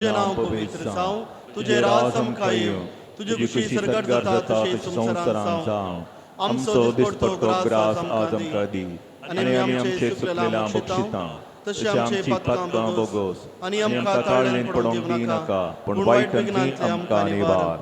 तुजें नांव पवित्र जावं, तुजें राज आमकां येवं, तुजी खुशी सर्गार जाता तशी संवसारांत जावं. आमचो दिसपट्टो ग्रास आज आमकां दी आनी आमी आमचे चुकलेल्या बक्षिता तशें आमची पातकां बोगोस आनी आमकां ताळणेंत पडोवंक दिनाका, पूण वायटांतली आमकां निवार.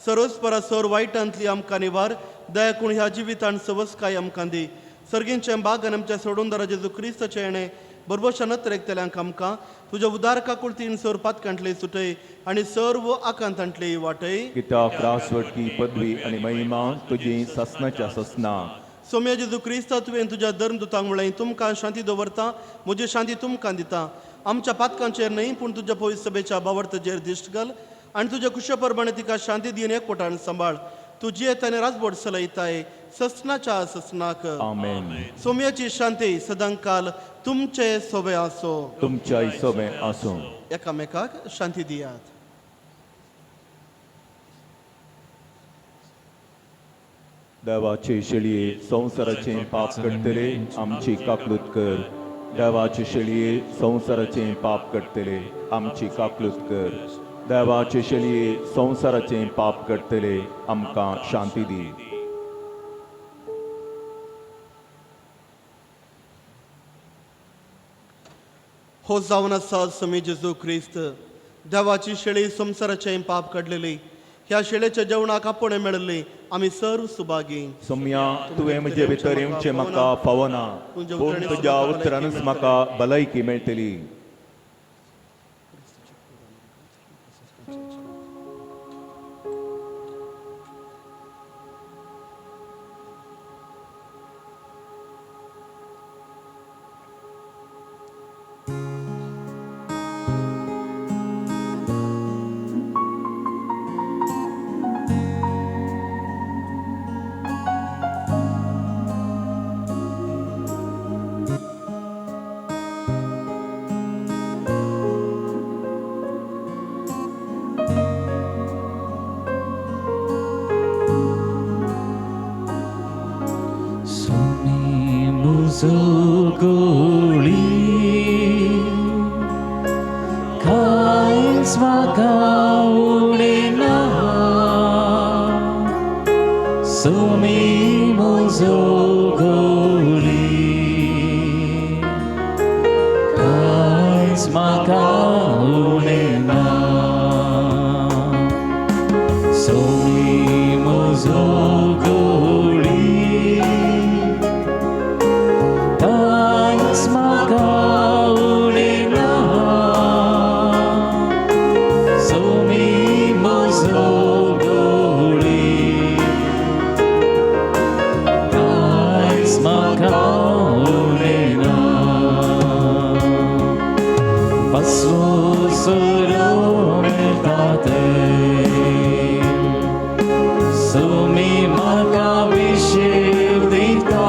सरोज परासर वायटांतली आमकां निवार, दया करून ह्या जिवितान सवसकाय आमकां दी. सर्गींचें बाग आनी आमच्या सोडूनदारा जेजू क्रिस्ताचें येणें बरबोशा नत्रेकतल्यांक आमकां तुज्या उदार काकुळतीन सर पातकांतले सुटय आनी सर्व आकांतांतले वाटय. कित्याक रासवटकी पदवी आनी महिमा तुजी ससनाच्या ससना. सोम्या जेजू क्रिस्ता, तुवें तुज्या धर्मदुतांक म्हणलें, तुमकां शांती दवरता, म्हजी शांती तुमकां दिता. आमच्या पातकांचेर न्हय पूण तुज्या पवित्र सभेच्या बावडतचेर दिश्ट घाल आनी तुज्या कुशा प्रमाणे तिका शांती दिवन एकवटान सांबाळ. तूं जियेत आनी राजबोट चलयताय ससनाच्या ससनाक. आमेन. सोम्याची शांती सदांकाल तुमचे सोबे आसो. तुमच्या सोबें आसूं. एकामेकाक शांती दियात. देवाचे शेळये संवसाराचें पाप काडटले, आमची काकलूत कर. देवाचे शेळये संवसाराचें पाप काडटले, आमची काकलूत कर. देवाचे शेळये संवसाराचें पाप काडटले, आमकां शांती दी. हो जावन आसा समी जेजू क्रिस्त, देवाची शेळी, संवसाराचें पाप काडलेली. ह्या शेळेच्या जेवणाक आपोवणें मेळिल्ली आमी सर्व सुभागी. सोम्या, तुवें म्हजे भितर येवचें म्हाका फावना, पूण तुज्या उतरानच म्हाका भलायकी मेळटली. Sumi muzuguli kains makaulina. Sumi muzuguli kains makaulina. Sumi muzuguli kains makaulina. Sumi muzuguli kains makaulina. Paslo solo meltate, Sumi maka dita,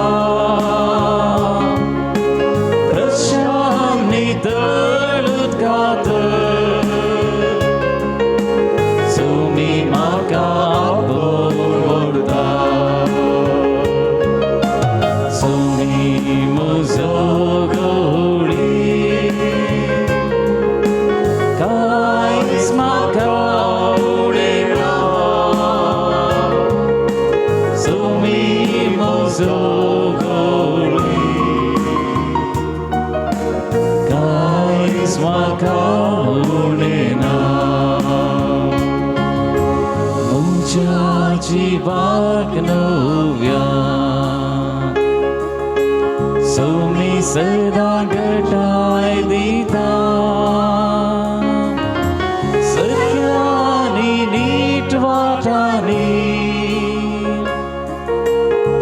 Prashani talut kate, Sumi maka apurta, Sumi muzoguli kains makaulina. Sumi muzoguli kains makaulina. Muja jivak novya, Sumi sada ghatai dita, Satyani nitvatani,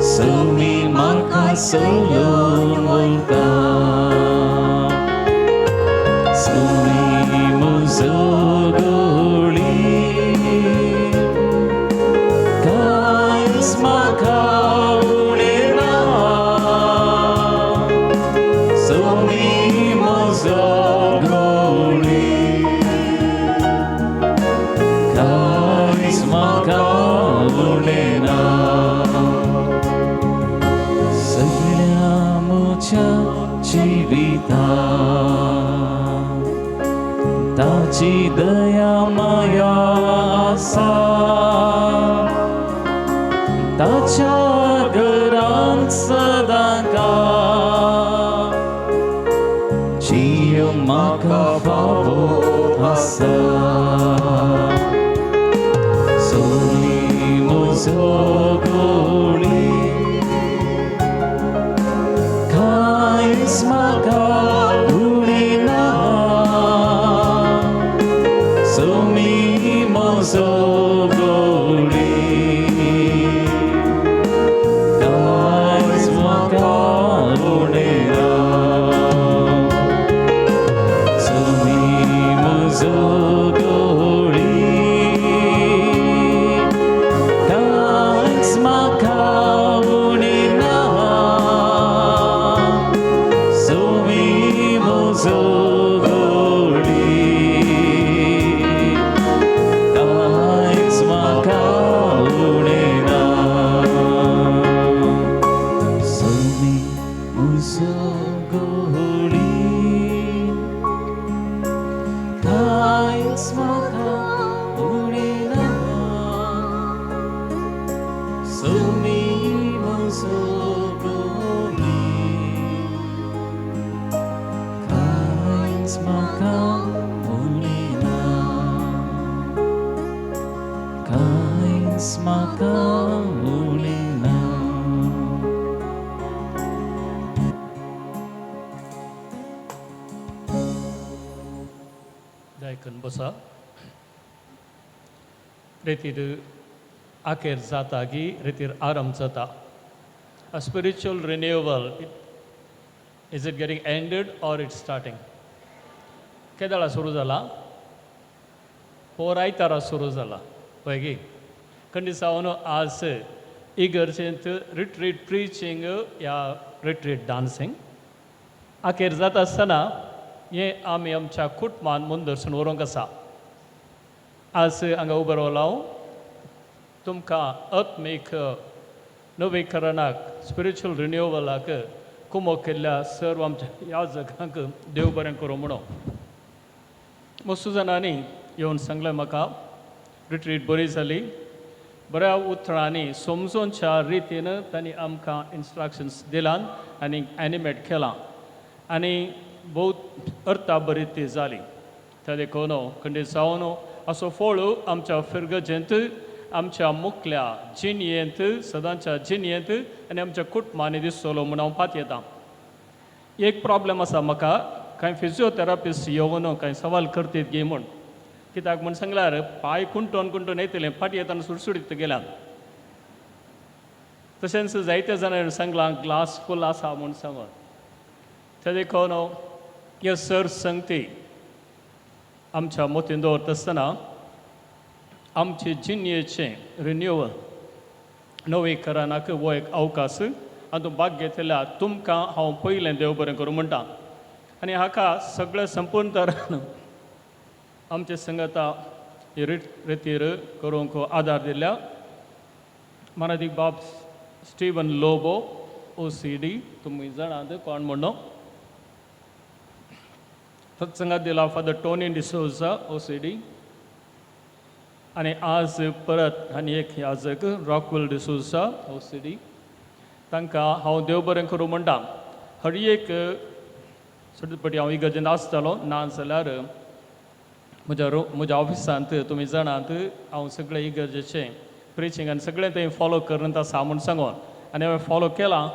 Sumi maka solon volta, Sumi muzoguli kains makaulina. Sumi muzoguli kains makaulina. सगळ्या ताची दया माया आसा ताच्या घरांत सदां काळ जीव म्हाका फावो आसा सोमी म्हजो गोळी कांयच म्हाका उणें ना सोमी म्हजो गोळी कांयच म्हाका उणें ना सोमी म्हजो गोळी कांयच म्हाका उणें ना सोमी म्हजो गोळी कांयच म्हाका उणें ना सोमी म्हजो गोळी कांयच म्हाका उणें ना सोमी म्हजो गोळी कांयच म्हाका उणें ना कांयच म्हाका उणें ना. जायकन बसा. रेतीर आखेर जाता की रेतीर आरंभ जाता. A spiritual renewal, is it getting ended or it's starting? केदळा सुरू जाला? पोर आयतारा सुरू जाला पळय की खंडीसावन आज इगर्जेंत रिट्रीट प्रिचींग या रिट्रीट डान्सिंग आखेर जाता आसतना हें आमी आमच्या कुटुंबान मुंदरसून व्हरूंक आसा. आज हांगा उबो रावला हांव तुमकां आत्मीक नवीकरणाक, स्पिरिच्युअल रिन्युवलाक कुमोक केल्ल्या सर्व आमच्या ह्या जगांक देव बरें करूं म्हणून. मस्तू जाणांनी येवन सांगलें म्हाका, रिट्रीट बरी जाली, बऱ्या उतरांनी समजोनच्या रितीन तांणी आमकां इन्स्ट्रक्शन्स दिलान आनी एनिमेट केलां आनी भोव अर्था बरी ती जाली. त्या देखून खंडीत जावन असो फळ आमच्या फिरगजेंत, आमच्या मुखल्या जिणयेंत, सदांच्या जिणयेंत आनी आमच्या कुटुंबांनी दिसतलो म्हूण हांव पातयेतां. एक प्रॉब्लम आसा म्हाका, कांय फिजियोथेरापिस्ट येवन कांय सवाल करतीत गे म्हूण. कित्याक म्हूण सांगल्यार पांय कुंटोन कुंटोन येतले, फाटी येताना सुडसुडीत गेल्यात. तशेंच जायते जाणांनी सांगलां ग्लास फूल आसा म्हूण सांगून. ते देखून हे सर संगती आमच्या मोतीन दवरता आसतना आमचे जिणयेचें रिन्युअल, नवीकरणाक हो एक अवकाश. हातूंत भाग घेतल्या तुमकां हांव पयलें देव बरें करूं म्हणटा. आनी हाका सगळें संपूर्ण तरान आमचे संगता ही रितीर करूंक आदार दिल्या मनादीक बाब स्टिवन लोबो, ओसीडी, तुमी जाणात कोण म्हणून. सत्संगात दिला फादर टोनी डिसोजा, ओसीडी. आनी आज परत आनी एक याजक रॉकवेल डिसोजा, ओसीडी. तांकां हांव देव बरें करूं म्हणटा. हर एक सडपटी हांव इगर्जेंत आसतालो, ना जाल्यार म्हज्या ऑफिसांत तुमी जाणात हांव सगळें इगर्जेचें प्रिचींग आनी सगळें थंय फॉलो करून आसा म्हूण सांगून. आनी हांवें फॉलो केलां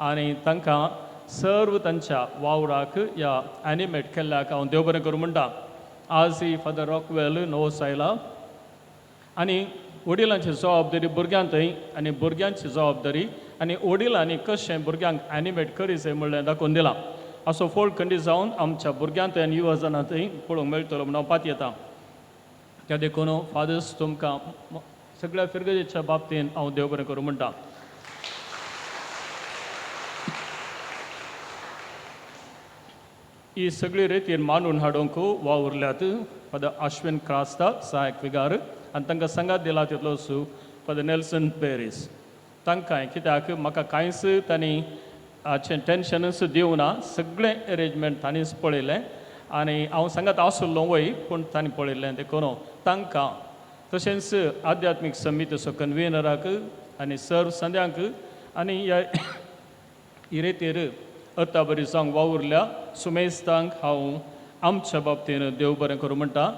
आनी तांकां सर्व तांच्या वावराक या एनिमेट केल्ल्याक हांव देव बरें करूं म्हणटा. आज ही फादर रॉकवेल नवोस आयला आनी वडिलांची जबाबदारी भुरग्यां थंय आनी भुरग्यांची जबाबदारी आनी वडिलांनी कशें भुरग्यांक एनिमेट करी जाय म्हणलें दाखोवन दिलां. असो फोळ खंडीत जावन आमच्या भुरग्यां थंय आनी युवा जाणां थंय पळोवंक मेळटलो म्हणून हांव पातयेतां. त्या देखून फादर्स, तुमकां सगळ्या फिरगजेच्या बाबतीन हांव देव बरें करूं म्हणटा. ही सगळी रेतीन मांडून हाडूंक वावुरल्यात फादर आश्विन क्रास्ता, सहायक विगार, आनी तांकां सांगात दिला तितलोच फादर नेल्सन पेरीस. तांकां कित्याक म्हाका कांयच तांणी हाचें टेन्शनूच दिवना, सगळें एरेंजमेंट तांणीच पळयलें. आनी हांव सांगात आसलो वय पूण तांणी पळयल्लें देखून तांकां तशेंच आध्यात्मीक समितीचो कन्वेनराक आनी सर्व संद्यांक आनी ह्या इरेतेर अर्ताबरी जावंक वावुरल्या सुमेस्तांक हांव आमच्या बाबतीन देव बरें करूं म्हणटा.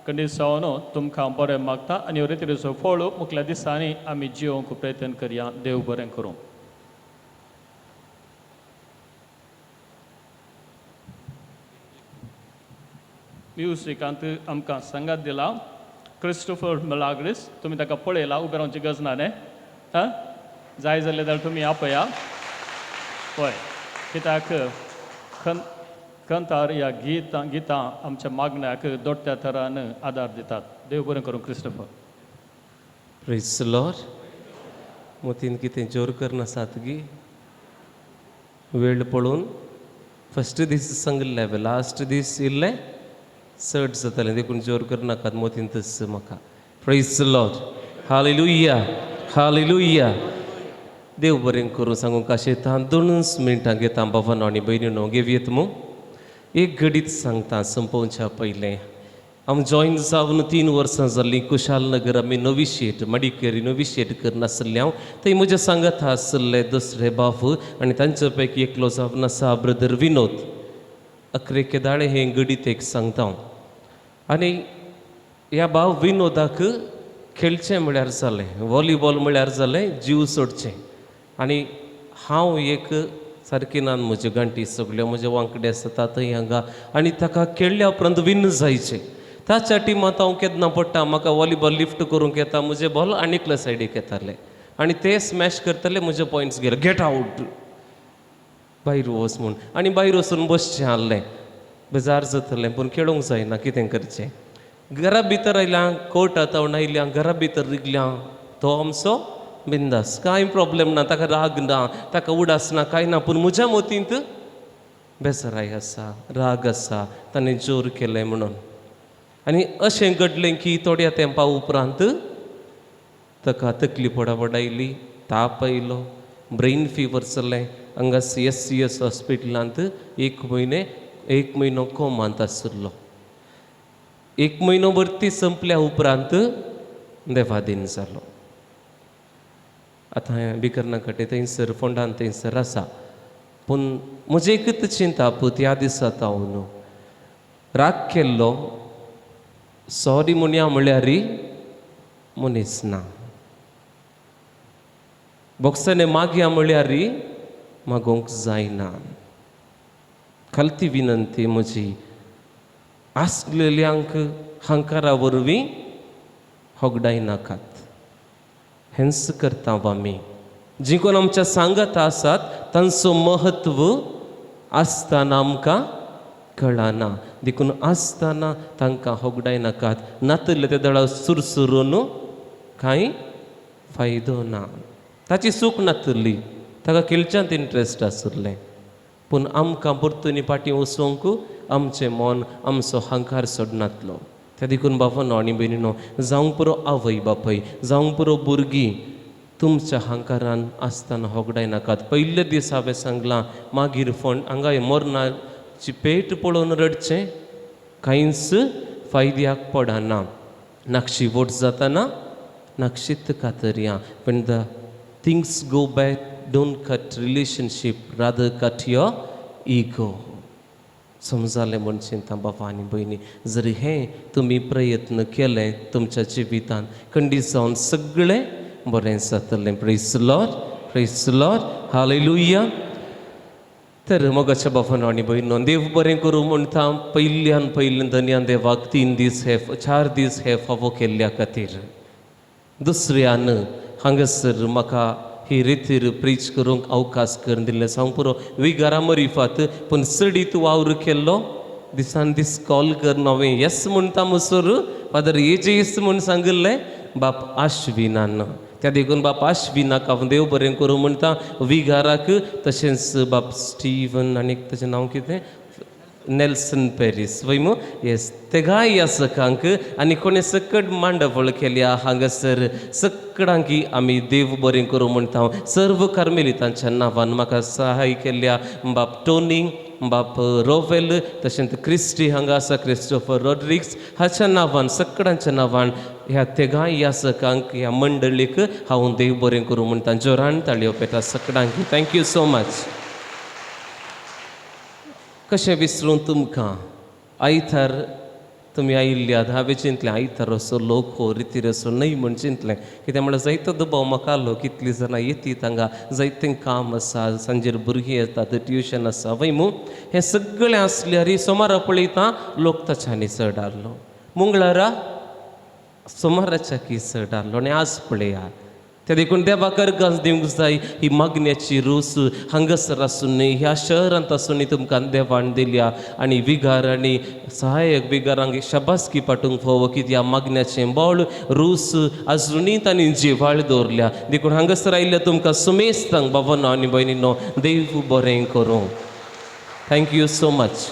कंडिसांव तुमकां बरें मागता आनी रेतीचो फळ मुखल्या दिसांनी आमी जिवंक प्रयत्न करया. देव बरें करूं. म्युजिकांत आमकां सांगात दिला क्रिस्टोफर मिलाग्रिस. तुमी ताका पळयला, उबें रावची गरज ना न्ही. हां, जाय जाल्यार जाल्यार तुमी आपया. हय, कित्याक खंतार ह्या गितां आमच्या मागण्याक दोट्ट्या थरान आदार दितात. देव बरें करूं क्रिस्टोफर. Praise the Lord. मोतीन कितें जोर करना सातगी वेळ पळोवन फस्ट दीस सांगिल्लें हांवें, लास्ट दीस इल्लें चड जातालें देखून जोर करनाकात मोतीन तस म्हाका. Praise the Lord. Hallelujah, hallelujah. देव बरें करूं सांगूंक आशेता. दोनूच मिनटां घेता बाबानो आनी भयणीनो, घेवयेत मू. एक घडीत सांगता संपोवच्या पयलें. हांव जॉयन जावन 3 वर्सां जालीं. कुशालनगर आमी नोविशिएट मडिकेरी नोविशिएट करनासलें हांव. थंय म्हज्या सांगात आसले दुसरे बाबू आनी तांचे पैकी एकलो जावन आसा ब्रदर विनोद. अकरे केदाळे हें घडीत एक सांगता हांव. आनी ह्या भाव विनोदाक खेळचें म्हळ्यार जालें, वॉलीबॉल म्हळ्यार जालें जीव सोडचें. आनी हांव एक सारकी नान म्हज्यो गांठी सगल्यो म्हज्यो वांकडे आसता थंय हांगा. आनी ताका खेळ्ळ्या उपरांत विन जायचें. ताच्या टिमांत हांव केन्ना पडटा, म्हाका वॉलीबॉल लिफ्ट करूंक येता, म्हजें बॉल आनी एकल्या सायडीक येतालें आनी ते स्मॅश करतले, म्हजे पॉयंट्स गेले, गेट आवट, भायर वच म्हूण. आनी भायर वचून बसचें आहलें, बेजार जातलें पूण खेळूंक जायना, कितें करचें. घरा भितर आयल्या, कोर्टात हांव आयल्या, घरा भितर रिगल्या, तो आमचो बिंदास, कांय प्रॉब्लेम ना, ताका राग ना, ताका उडास ना, कांय ना. पूण म्हज्या मतींत बेजाराय आसा, राग आसा, ताणें जोर केलें म्हणून. आनी अशें घडलें की थोड्या तेंपा उपरांत ताका तकली पडापड आयली, ताप आयलो, ब्रेन फिवर जालें. हांगा सी एस सी एस हॉस्पिटलांत एक म्हयनो कोमांत आशिल्लो. 1 म्हयनो भरती संपल्या उपरांत देवादीन जालो. आतां बिकर्ना कडेन थंयसर फोंडान थंयसर आसा. पूण म्हजें एकूच चिंताप त्या दिसा हांव न्हू राग केल्लो, सॉरी म्हणया म्हळ्यार मनीस ना, बोक्साने मागया म्हळ्यार मागोवंक जायना. खालती विनंती म्हजी, आसलेल्यांक हांकारा वरवीं होगडायनाकात. हेंच करता आमी. जी कोण आमच्या सांगात आसात तांचो म्हत्व आसतना आमकां कळना, देखून आसतना तांकां होगडायनाकात. नातले ते दळा सुरसुरून कांय फायदो ना. ताची चूक नातली, ताका खेळच्यांत इंट्रस्ट आशिल्लें, पूण आमकां परतून फाटीं वचूंक आमचें मन आमचो हंकार सोडनातलो. त्या देखून बाबानो आनी भयणीनो, जावंक पुरो आवय बापूय, जावंक पुरो भुरगीं, तुमच्या हंकारान आसतना होगडायनाकात. पयले दीस हांवें सांगलां, मागीर फोंड हांगा मरणाची पेट पळोवन रडचें कांयच फायद्याक पडना. नाक्षी वोट जाताना नाक्षीत कातरया. When the things go bad, don't cut relationship, rather cut your ego. समजालें म्हूण चिंता बाबा आनी भयणी, जर हें तुमी प्रयत्न केले तुमच्या जिवितांत खंडीत जावन सगळें बरें जातलें. Praise Lord, praise Lord, hallelujah. तर मोगाच्या बाबानो आनी भयणो, देव बरें करूं म्हणटा. पयल्यान पयलें धनयान देवाक 3 दीस हे 4 दीस हे फावो केल्ल्या खातीर. दुसऱ्यान हांगासर म्हाका ही रितीर प्रीच करूंक अवकाश करून दिल्लें. सांग पुरो विगारा मरिफात, पूण चडीत वावर केल्लो. दिसान दीस कॉल करून हांवें येस म्हणटा मसर फादर एजेस म्हूण सांगिल्लें बाप आश्विनान. त्या देखून बाप आश्विनाक हांव देव बरें करूं म्हणटा, विगाराक, तशेंच बाप स्टिवन आनी ताचें नांव कितें, नेल्सन पेरीस वय मू, येस, तेगाय ह्या सखांक आनी कोणें सकट मांडवळ केल्या हांगासर सकडांकी आमी देव बरें करूं म्हणटा. सर्व कार्मेलितांच्या नांवान म्हाका सहाय केल्ल्या बाप टोनी, बाप रोवेल तशेंच क्रिस्टी हांगा आसा क्रिस्टोफर रॉड्रिग्स हाच्या नांवान सगळ्यांच्या नांवान ह्या तेगांय यासकांक ह्या मंडळीक हांव देव बरें करूं म्हणटा. जोरान ताळयो पेटा सगळ्यांक. Thank you so much. कशें विसरूं तुमकां आयतार तुमी आयिल्ल्यात हांवें चिंतलें आयतार असो लोक हो रितीर असो न्हय म्हूण चिंतलें. कित्याक म्हणल्यार जायतो दुबाव म्हाका आलो कितलीं जाणां येतीत हांगा, जायतें काम आसा, सांजेर भुरगीं येतात, ट्युशन आसा वय मू, हें सगळें आसल्यार सोमारा पळयता लोक ताच्यांनी चड आहलो, मंगळारा सोमाराच्या की चड आहलो आनी आज पळयात. त्या देखून देवाक अर्गास दिवंक जाय ही मागण्याची रोस हांगासर आसून ह्या शहरांत आसून तुमकां देवान दिल्या आनी विगार आनी सहायक विगारांक शाबासकी पाठोवंक फावो की त्या मागण्याचें बळ रोस आजुनूय तांणी जिवाळ दवरल्या. देखून हांगासर आयिल्ल्या तुमकां सुमेस्तांक बाबानो आनी भयणीनो देव बरें करूं. Thank you so much.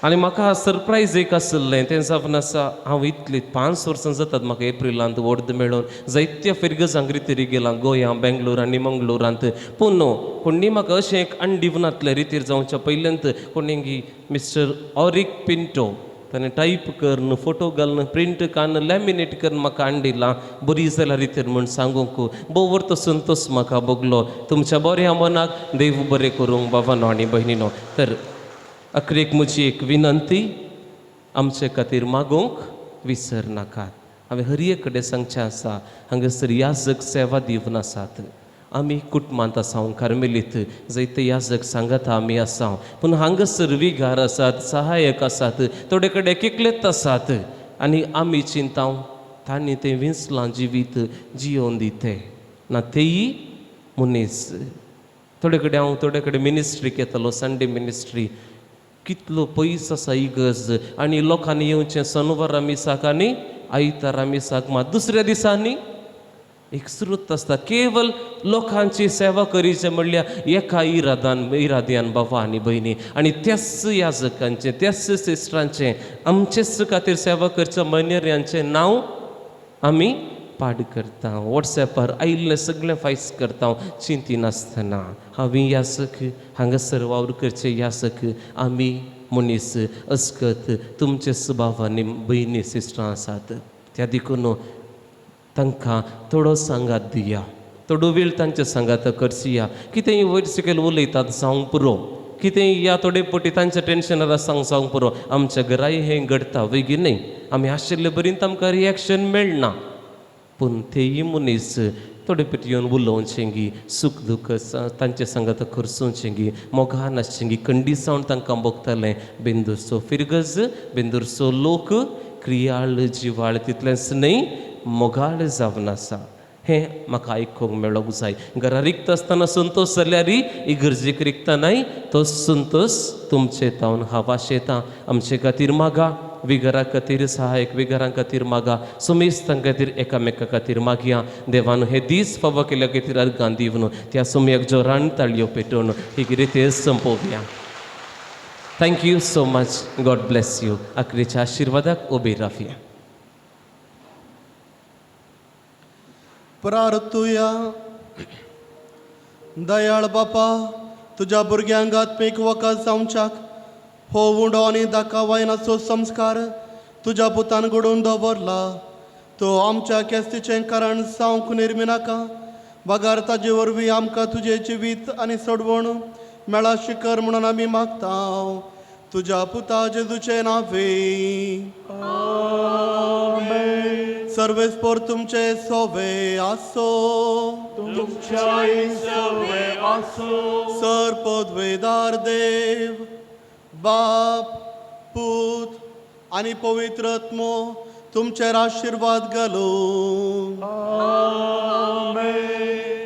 आनी म्हाका सरप्रायज एक आशिल्लें तें जावन आसा हांव इतली 5 वर्सां जातात म्हाका एप्रिलांत वर्द मेळून जायत्या फिरगजांक रितीर गेलां गोंया बेंगलोर आनी मंगलोरांत. पूण कोणी म्हाका अशें एक अंडी नातलें रितीर जावच्या पयल्यांत कोणेंगी मिस्टर ऑरिक पिंटो ताणें टायप करून फोटो घालून प्रिंट काडून लॅमिनेट करून म्हाका हाडला बरी जाल्यार रितीर म्हूण सांगूंक भोवर तो संतोश म्हाका भोगलो. तुमच्या बऱ्या मनाक देव बरें करूंक बाबानो आनी भयणीनो. तर अखरेक म्हजी एक विनंती आमचे खातीर मागूंक विसरनाकात. हांवें हर एक कडेन सांगचें आसा हांगासर याजक सेवा दिवन आसात. आमी कुटुंबांत आसा कार्मेलीत जायते याजक सांगात आमी आसा पूण हांगासर विगार आसात, सहायक आसात, थोडे कडेन एकलेच आसात आनी आमी चिंता तांणी तें विंचलां जिवीत जियोवन दिते ना तेयी मनीस. थोडे कडेन हांव थोडे कडेन मिनिस्ट्रीक येतालो, संडे मिनिस्ट्री, कितलो पयस आसा इगर्ज आनी लोकांनी येवचें सनवारा मिसाक आनी आयतारा मिसाक मात दुसऱ्या दिसांनी एक स्रोत आसता केवल लोकांची सेवा करीचे म्हणल्यार एका इरादान इराद्यान बाबा आनी भयणी आनी त्याच याजकांचें त्याच सिस्टरांचें आमचेच खातीर सेवा करच्या मनेऱ्यांचें नांव आमी पाड करता, वॉट्सॅपार आयिल्लें सगळें फायस करता चिंतिनासतना. हांवें यासक हांगासर वावर करचें यासक आमी मनीस अस्कत तुमचे सभाव आनी भयणी सिस्टरां आसात त्या देखून तांकां थोडो सांगात दिया, थोडो वेळ तांचे सांगात करसिया. कितेंय वयर सकयल उलयतात जावंक पुरो, कितेंय या थोडे पटी तांच्या टेंशनार सांग जावंक पुरो. आमच्या घराय हें घडटा वेगळी न्हय, आमी आशिल्ले बरीन आमकां रिएक्शन मेळना पूण तेयी मनीस थोडे पटी येवन उलोवचेंगी, सूख दुख्ख तांचे सांगात खर्चोवचेंगी, मोगान आसचेंगी, कंडिसावन तांकां भोगतालें. बेंदुरचो फिरगज बेंदुरचो लोक क्रियाळ जिवाळ तितलेंच न्हय मोगाळ जावन आसा हें म्हाका आयकूंक मेळोंक जाय. घरा रिक्त आसतना संतोश जाल्यार इगर्जेक रिकता न्हय तो संतोश तुमचे तावन हांव आशेतां. आमचे खातीर मागा, विगरा खातीर सहायक विगरां खातीर मागा, सुमेस्तां खातीर एकामेका खातीर मागया. देवान हे दीस फावो केल्या खातीर अर्गां दिवन त्या सुमयाक जोरान ताळयो पेटोवन ही कितें तें संपोवया. Thank you so much. God bless you. आखरीच्या आशिर्वादाक उबी रावया. प्रार्थुया. दयाळ बापा तुज्या भुरग्यांक आत्मीक वखद जावच्याक हो उंडो आनी दाकावायनाचो संस्कार तुज्या पुतान घडोवन दवरला. तो आमच्या केस्तीचें कारण जावंक निर्मिनाका बगार ताजे वरवीं आमकां तुजें जिवीत आनी सोडवण मेळा शिकर म्हणून आमी मागता तुज्या पुता जेजूचें नांवे. सर्वेस्पोर तुमचे सोवे आसो, तुमच्याय सवे आसो. सर पदवेदार देव बाप पूत आनी पवित्र आत्मो तुमचेर आशिर्वाद घालूं.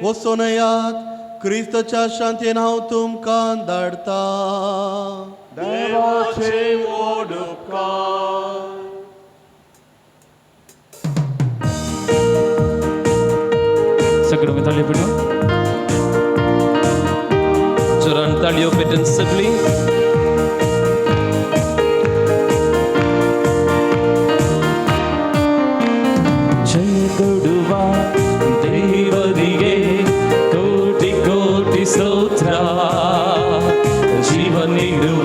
वचून येयात, क्रिस्ताच्या शांतीन हांव तुमकां धाडटा. देवाचे व्हड उपकार. सगळं ताळयो पेटून जोरान ताळयो पेटून सगळीं. ಜಯ ಕೊಡುವ ದೇವರಿಗೆ ಕೋಟಿ ಕೋಟಿ ಸ್ತೋತ್ರ. ಜೀವ ನೀಡುವ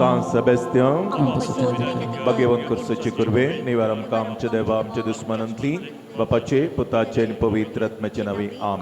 सांत सेबेस्त्यांव भाग्यवंत करसोचे कुरवे निवार आमकां आमच्या देवा आमच्या दुस्मनांतली बापाचे पुताचे आनी पवित्र आत्म्याचे नांवी आमेन.